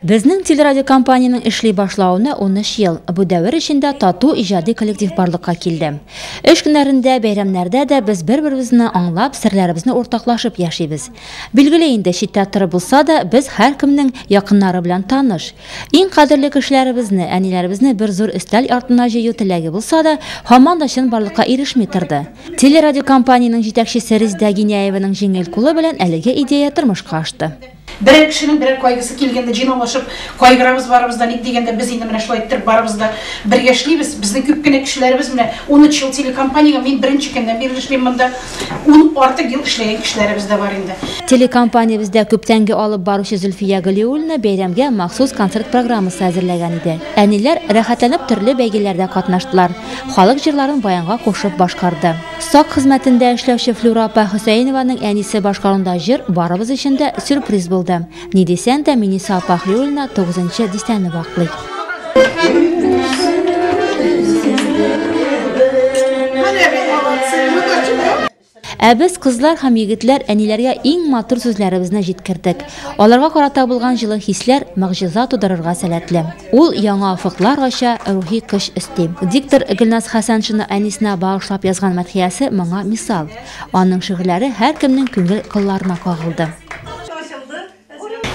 Безнең телерадиокомпаниянең эшли башлавына 13 ел. Бу дәвер эчендә тату иҗади коллектив барлыкка килде. Эш көннәрендә, бәйрәмнәрдә дә без бер-беребезне аңлап, серләребезне уртаклашып яшибез. Билгеле инде, читтә торып булса да, без һәркемнең якыннары белән таныш. Иң кадерле кешеләребезне, әниләребезне бер зур өстәл артына җыю теләге булса да, һаман да чынбарлыкка ирешми торды. Телерадиокомпаниянең җитәкчесе Резидә Гиняеваның җиңел кулы белән әлеге идея тормышка ашты. Берәр кешенең берәр кайгысы килгәндә җыйнаулашып кайгырабыз барыбыз да, ник дигәндә без инде менә шулай иттереп барыбыз да бергә эшлибез. Безнең күп кенә кешеләребез менә 13 ел телекомпаниягә, мин беренче көннән бирле эшлим монда, ун артык ел эшләгән кешеләребез дә бар инде. Телекомпаниябездә күптәнге алып баручы Зөлфия Галиуллина бәйрәмгә махсус концерт программасы әзерләгән иде. Әниләр рәхәтләнеп төрле бәйгеләрдә катнаштылар, халык җырларын баянга кушып башкарды. Сак хезмәтендә эшләүче Флюра апа Хөсәенованың әнисе башкаруында җыр барыбыз өчен дә сюрприз булды. Ни дисәң дә, Миниса апа Хлиуллина 9нчы дистәне ваклый. Ә без, кызлар һәм егетләр, әниләргә иң матур сүзләребезне җиткердек. Аларга карата булган җылы хисләр могҗиза тудырырга сәләтле. Ул яңа офыклар ача, рухи көч өсти. Диктор Гөлназ Хәсәншина әнисенә багышлап язган мәдхиясе моңа мисал. Аның шигырьләре һәркемнең күңел кылларына кагылды.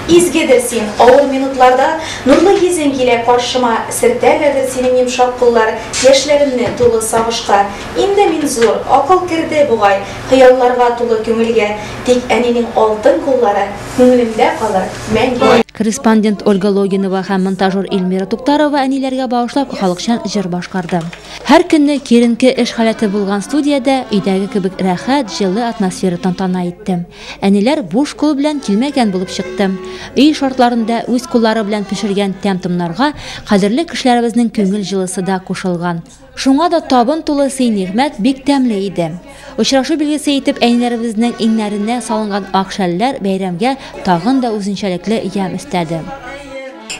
Изгедер син, авыр минутларда Нурлы йөзең килә каршыма, Сертәләрдер синең йомшак куллар Яшьләремне тулы сагышка. Инде мин зур, акыл керде бугай, Хыялларга тулы күңелгә, Тик әнинең алтын куллары Күңелемдә калыр мәңгегә. Корреспондент Ольга Логинова һәм монтажер Эльмира Туктарова әниләргә багышлап халыкчан җыр башкарды. Һәр көнне киеренке эш халәте булган студиядә өйдәге кебек рәхәт, җылы атмосфера тантана итте. Әниләр буш кул белән килмәгән булып чыкты. Өй шартларында үз куллары белән пешергән тәм-томнарга кадерле кешеләребезнең күңел җылысы да кушылган. Шуңа да табын тулы сый-нигъмәт бик тәмле иде. Очрашу билгесе итеп әниләребезнең иңнәренә салынган ак шәлләр бәйрәмгә тагын да үзенчәлекле ямь өстәде.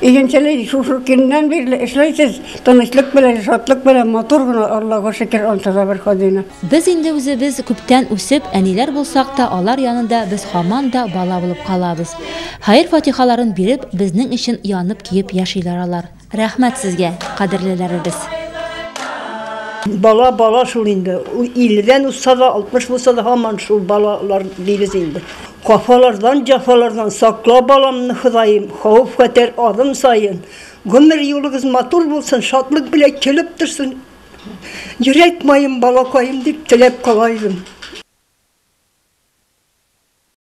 Игенчелек шушы көннән бирле эшләйсез, тынычлык белән, шатлык белән, матур гына, Аллага шөкер, ансы да бер хазина. Без инде үзебез күптән үсеп, әниләр булсак та, алар янында без һаман да бала булып калабыз. Хәер-фатихаларын биреп, безнең өчен янып-көеп яшиләр алар. Рәхмәт сезгә, кадерлеләребез! Бала бала шул инде. Ул илледән узса да, 60 булса да, һаман шул балалар дибез инде. Хафалардан, җәфалардан сакла баламны, Ходаем, хәвеф-хәтәр адым саен. Гомер юлыгыз матур булсын, шатлык белән көлеп торсын. Йөрәк маем, балакаем дип теләп кала идем.